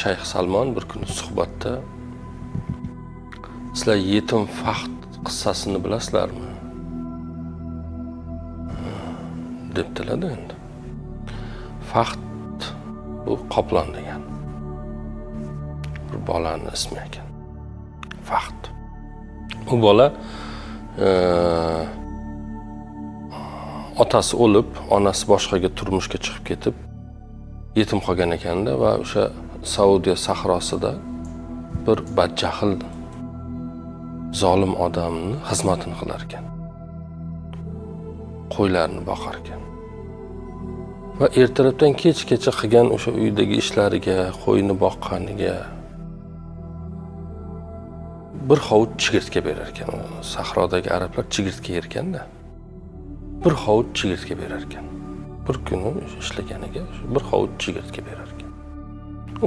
Shayx Salmon bir kuni suhbatda sizlar yetim Fahd qissasini bilasizlarmi debdilar-da endi. Fahd bu qoplon degan bir bolani ismi ekan. Fahd. U bola otasi o'lib, onasi boshqaga turmushga chiqib ketib, yetim qolgan ekanda va o'sha Saudiya sahrosida bir badjahl zolim odamni xizmatini qilar ekan. Qo'ylarni boqar ekan. Va ertalabdan kechgacha qilgan o'sha uydagi ishlariga, qo'yni boqqaniga bir hovuch chigirtka berar ekan. Sahrodagi arablar chigirtka yer ekanda. Bir hovuch chigirtka berar ekan. Bir kuni ishlaganiga bir hovuch chigirtka berar ekan.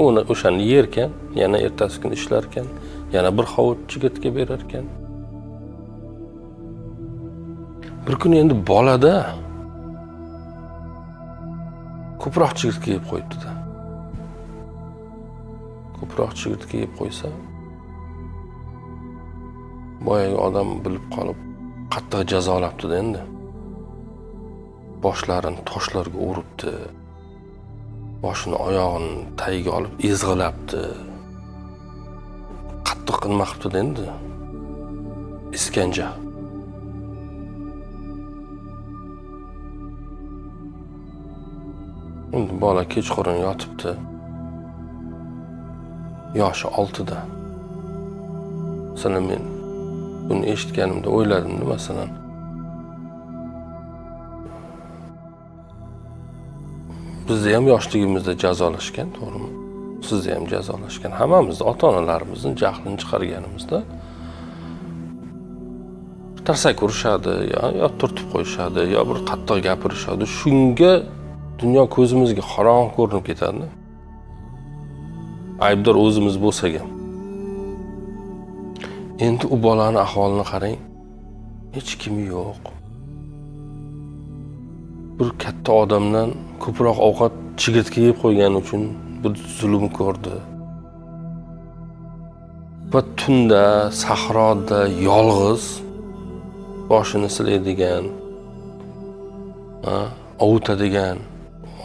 Uni o'shani yer ekan, yana ertasi kuni ishlar ekan, yana bir hovuch chigirtka berar ekan. Bir kuni endi bolada ko'proq chigirtka yeb qo'yibdi-da. Ko'proq chigirtka yeb qo'ysa, boyagi odam bilib qolib, qattiq jazolabdi-da endi. Boshlarini toshlarga uribdi. Boshini oyog'ini tagiga olib ezg'ilabdi. Qattiq nima qilibdi endi? Iskanja. Endi bola kechqurun yotibdi. Yoshi 6da. Masalan, men buni eshitganimda o'yladim, masalan, bizni ham yoshligimizda jazolashgan, to'g'rimi? Sizni ham jazolashgan. Hammamizni ota-onalarimizni jahlini chiqarganimizda tarsak urishadi, yo turtib qo'yishadi, yo bir qattiq gapirishadi. Shunga dunyo ko'zimizga qorong'i ko'rinib ketadi. Aybdor o'zimiz bo'lsak ham. Endi u bolani ahvolini qarang. Hech kimi yo'q. Bir katta odamdan ko'proq ovqat chigirtka yeb qo'ygani uchun bir zulm ko'rdi. Va tunda sahroda yolg'iz boshini silaydigan, ovutadigan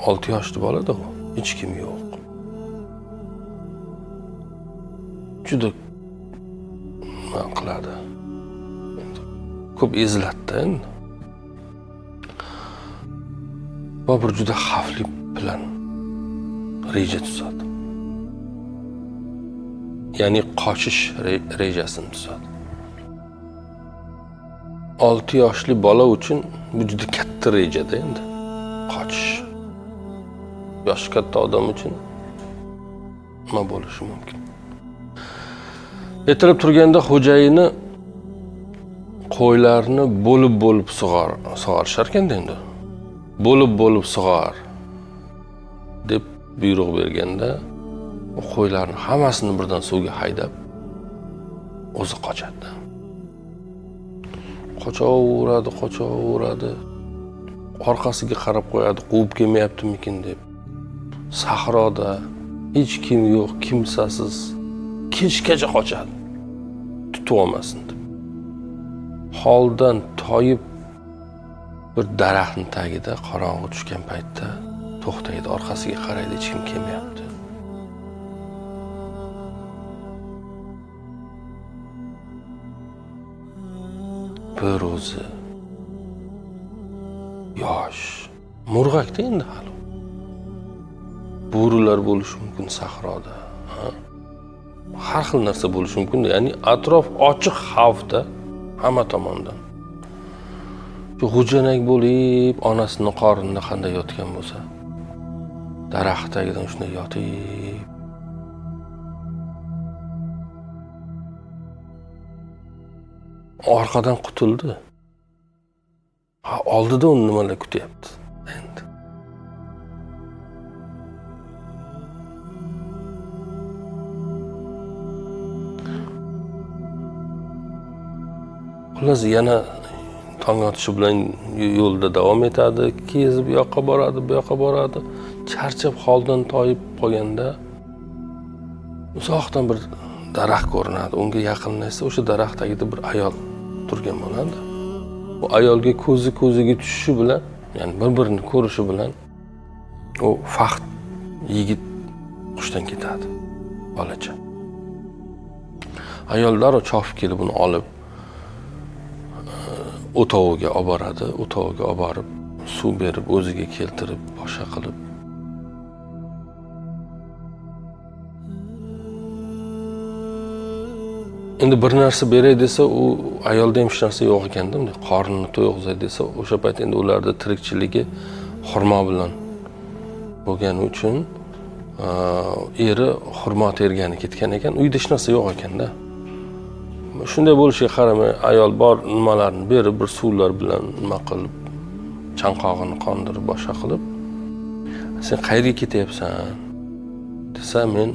6 yoshli bolada u. Hech kim yo'q. Juda nima qiladi? Ko'p eziladida endi. Va bir juda xavfli plan, reja tuzadi. Ya'ni qochish rejasini tuzadi. 6 yoshli bola uchun bu juda katta rejada endi. Qochish. Yoshi katta odam uchun nima bo'lishi mumkin? Ertalab turganda xo'jayini qo'ylarni bo'lib-bo'lib sug'orishar ekanda endi. Bo'lib-bo'lib sug'or deb buyruq berganda u qo'ylarni hammasini birdan suvga haydab o'zi qochadi. Qochaveradi, qochaveradi. Orqasiga qarab qo'yadi, quvib kelmayaptimikin deb. Sahroda hech kim yo'q, kimsasiz. Kechgacha qochadi. Tutib olmasin deb. Holdan toyib bir daraxtning tagida qorong'i tushgan paytda to'xtaydi, orqasiga qaraydi, hech kim kelmayapti. Bir o'zi yosh, murg'akda endi hali. Bo'rilar bo'lishi mumkin sahroda, ha? Har xil narsa bo'lishi mumkin. Ya'ni atrof ochiq xavfda hamma tomondan. Shu g'ujanak bo'lib onasining qornida qanday yotgan bo'lsa, daraxt tagidan shunday yotib orqadan qutuldi. Ha, oldida uni nimalar kutyapti endi. Xullas, yana tong otishi bilan yo'lda davom etadi, kezib bu yoqqa boradi, bu yoqqa boradi. Charchab holdan toyib qolganda Uzoqdan bir daraxt ko'rinadi. Unga yaqinlashsa, o'sha daraxt tagida bir ayol turgan bo'ladi. U ayolga ko'zi ko'ziga tushishi bilan, ya'ni bir-birini ko'rishi bilan u Faxt yigit hushdan ketadi, bolacha. Ayol darrov chopib kelib uni olib o'toviga olib boradi. O'toviga olib borib, suv berib, o'ziga keltirib, boshqa qilib. Endi bir narsa beray desa, u ayolda ham hech narsa yo'q ekanda, bunday qornini to'yg'izay desa, o'sha payt endi ularda tirikchiligi xurmo bilan bo'lgani uchun eri xurmo tergani ketgan ekan, uyda hech narsa yo'q ekanda. Shunday bo'lishiga qaramay, ayol bor nimalarni berib, bir suvlar bilan nima qilib, chanqog'ini qondirib, boshqa qilib, sen qayerga ketyapsan desa, men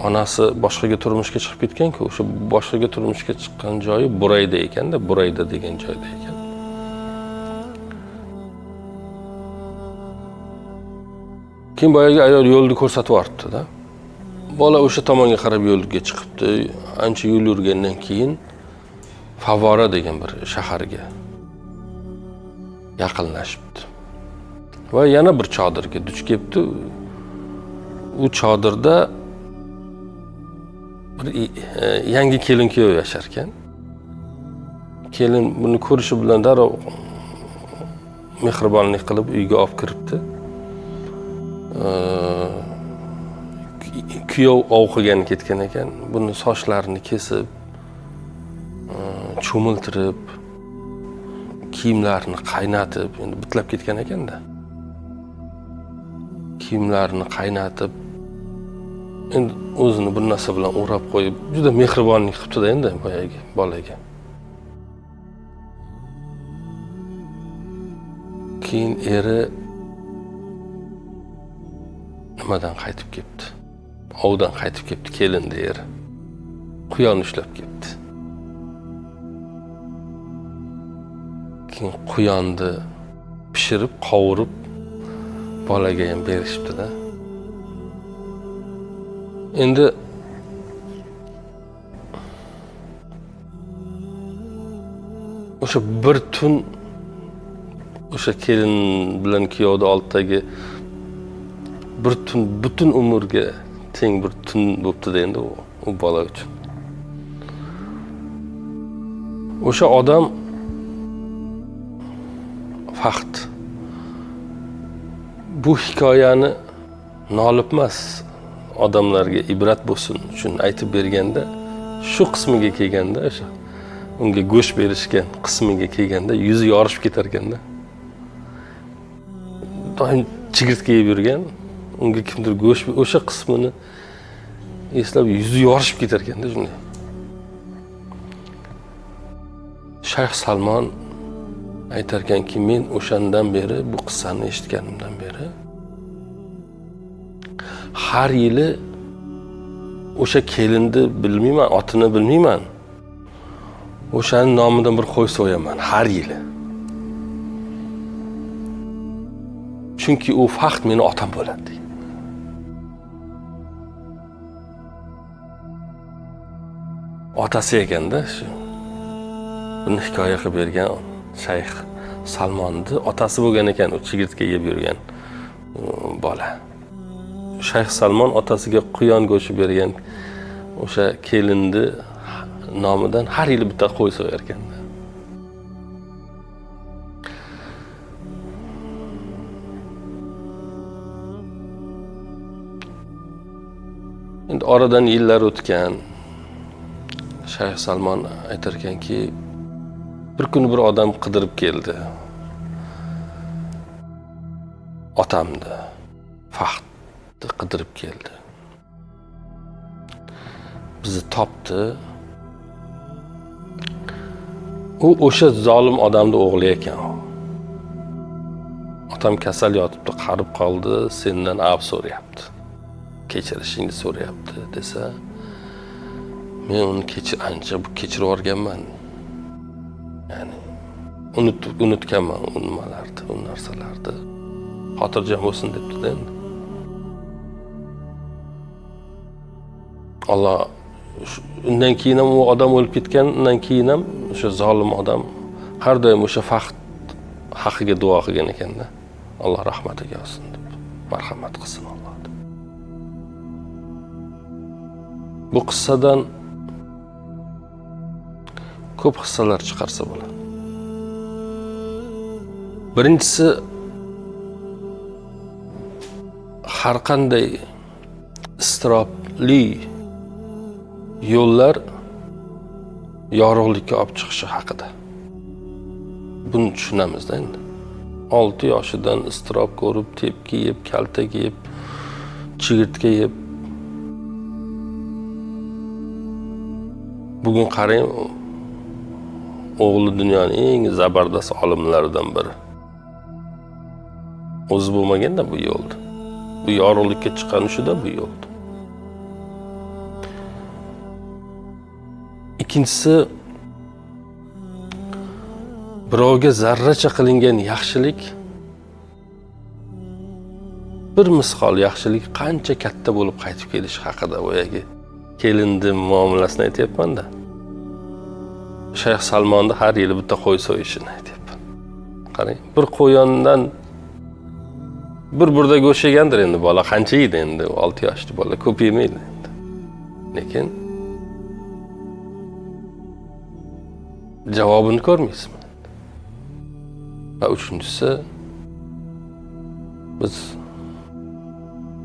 onasi boshqaga turmushga chiqib ketgan-ku, o'sha boshqaga turmushga chiqqan joyi Burayda ekanda, Burayda degan joyda ekan. Keyin boyagi ayol yo'lni ko'rsatib yubordi-da. Bola o'sha tomonga qarab yo'lga chiqibdi. Ancha yo'l yurgandan keyin Favvora degan bir shaharga yaqinlashibdi. Va yana bir chodirga duch kelibdi. U chodirda bir yangi kelin kuyov yashar ekan. Kelin buni ko'rishi bilan darrov mehribonlik qilib uyga olib kiribdi. Kuyov ov qilgani ketgan ekan. Buni sochlarini kesib, cho'miltirib, kiyimlarini qaynatib, endi bitlab ketgan ekanda. Kiyimlarini qaynatib, endi o'zini bir narsa bilan o'rab qo'yib, juda mehribonlik qilibdi-da endi boyagi bolaga. Keyin eri nimadan qaytib kelibdi? Ovdan qaytib kelibdi, kelinni eri. Quyon ushlab kelibdi. Keyin quyonni pishirib, qovurib bolaga ham berishibdi-da. Endi o'sha bir tun o'sha kelin bilan kuyovni oldidagi bir tun butun umrga teng bir tun bo'pti-da endi u bola uchun. O'sha odam Faxt bu hikoyani nolibmas odamlarga ibrat bo'lsin uchun aytib berganda, shu qismiga kelganda, o'sha unga go'sht berishgan qismiga kelganda yuzi yorishib ketar ekanda. Doim chigirtka yeb yurgan, unga kimdir go'sht, o'sha qismini eslab yuzi yorishib ketar ekanda shunday. Shayx Salmon aytar ekanki, men o'shandan beri, bu qissani eshitganimdan beri har yili o'sha kelinni bilmayman, otini bilmayman, o'shaning nomidan bir qo'y so'yaman har yili. Chunki u Faxt meni otam bo'ladi degan. Otasi ekanda shu. Buni hikoya qilib bergan Shayx Salmonni otasi bo'lgan ekan, u chigirtka yeb yurgan bola. Shayx Salmon otasiga quyon go'shti bergan o'sha kelinni nomidan har yili bitta qo'y so'yar ekan. Endi oradan yillar o'tgan. Shayx Salmon aytar ekanki, bir kuni bir odam qidirib keldi. Otamni, Faxtni qidirib keldi. Bizni topdi. U o'sha zolim odamning o'g'li ekan. Otam kasal yotibdi, qarib qoldi, sendan afv so'rayapti. Kechirishingni so'rayapti desa, men uni ancha kechirib yuborganman. Ya'ni unutganman u nimalarni, u narsalarni. Xotirjam bo'lsin debdi-da endi. Alloh undan keyin ham u odam o'lib ketgandan keyin ham o'sha zolim odam har doim o'sha faxt haqiga duo qilgan ekanda. Alloh rahmatiga olsin deb, marhamat qilsin Alloh deb. Bu qissadan ko'p hissalar chiqarsa bo'ladi. Birinchisi, har qanday iztirobli yo'llar yorug'likka olib chiqishi haqida. Buni tushunamizda endi. 6 yoshidan iztirob ko'rib, tepki yeb, kaltak yeb, chigirtka yeb. Bugun qarang, o'g'li dunyoning eng zabardast olimlaridan biri. O'zi bo'lmaganda bu yo'lda. Bu yorug'likka chiqqan shunda bu yo'lda. Ikkinchisi, birovga zarracha qilingan yaxshilik, bir misqol yaxshilik qancha katta bo'lib qaytib kelishi haqida boyagi kelinni muomalasini aytyapman-da. Shayx Salmonni har yili bitta qo'y so'yishini aytyapman. Qarang, bir qo'yondan bir burda go'sht yegandir endi bola, qancha yeydi endi, 6 yoshli bola ko'p yemaydi endi. Lekin javobini ko'rmaysizmi? Va uchinchisi, biz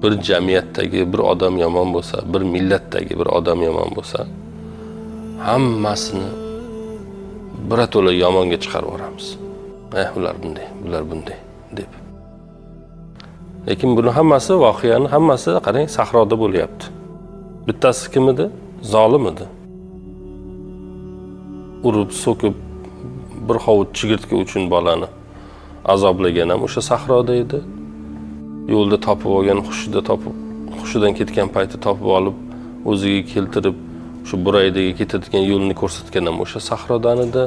bir jamiyatdagi bir odam yomon bo'lsa, bir millatdagi bir odam yomon bo'lsa, hammasini birato'la yomonga chiqarib yuboramiz. Ular bunday, bular bunday deb. Lekin buni hammasi, voqeani hammasi qarang, sahroda bo'lyapti. Bittasi kim edi? Zolim edi. Urib, so'kib, bir hovuch chigirtka uchun bolani azoblagan ham o'sha sahroda edi. Yo'lda topib olgan, hushidan ketgan payti topib olib, o'ziga keltirib, shu Buraydaga ketadigan yo'lni ko'rsatgan ham o'sha sahrodan edi.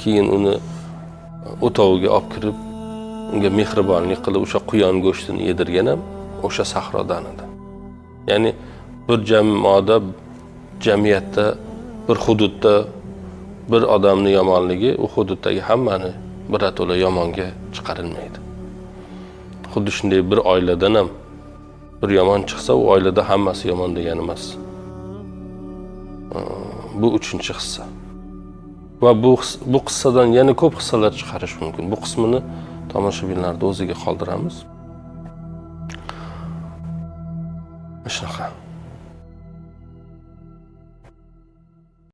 Keyin uni o'toviga olib kirib, unga mehribonlik qilib, o'sha quyon go'shtini yedirgan ham o'sha sahrodan edi. Ya'ni bir jamoada, jamiyatda, bir hududda bir odamni yomonligi u hududdagi hammani birato'la yomonga chiqarilmaydi. Xuddi shunday bir oiladan ham bir yomon chiqsa, u oilada hammasi yomon degani emas. Bu uchinchi hissa. Va bu qissadan yana ko'p hissalar chiqarish mumkin. Bu qismini tomoshabinlarni o'ziga qoldiramiz. Shunaqa.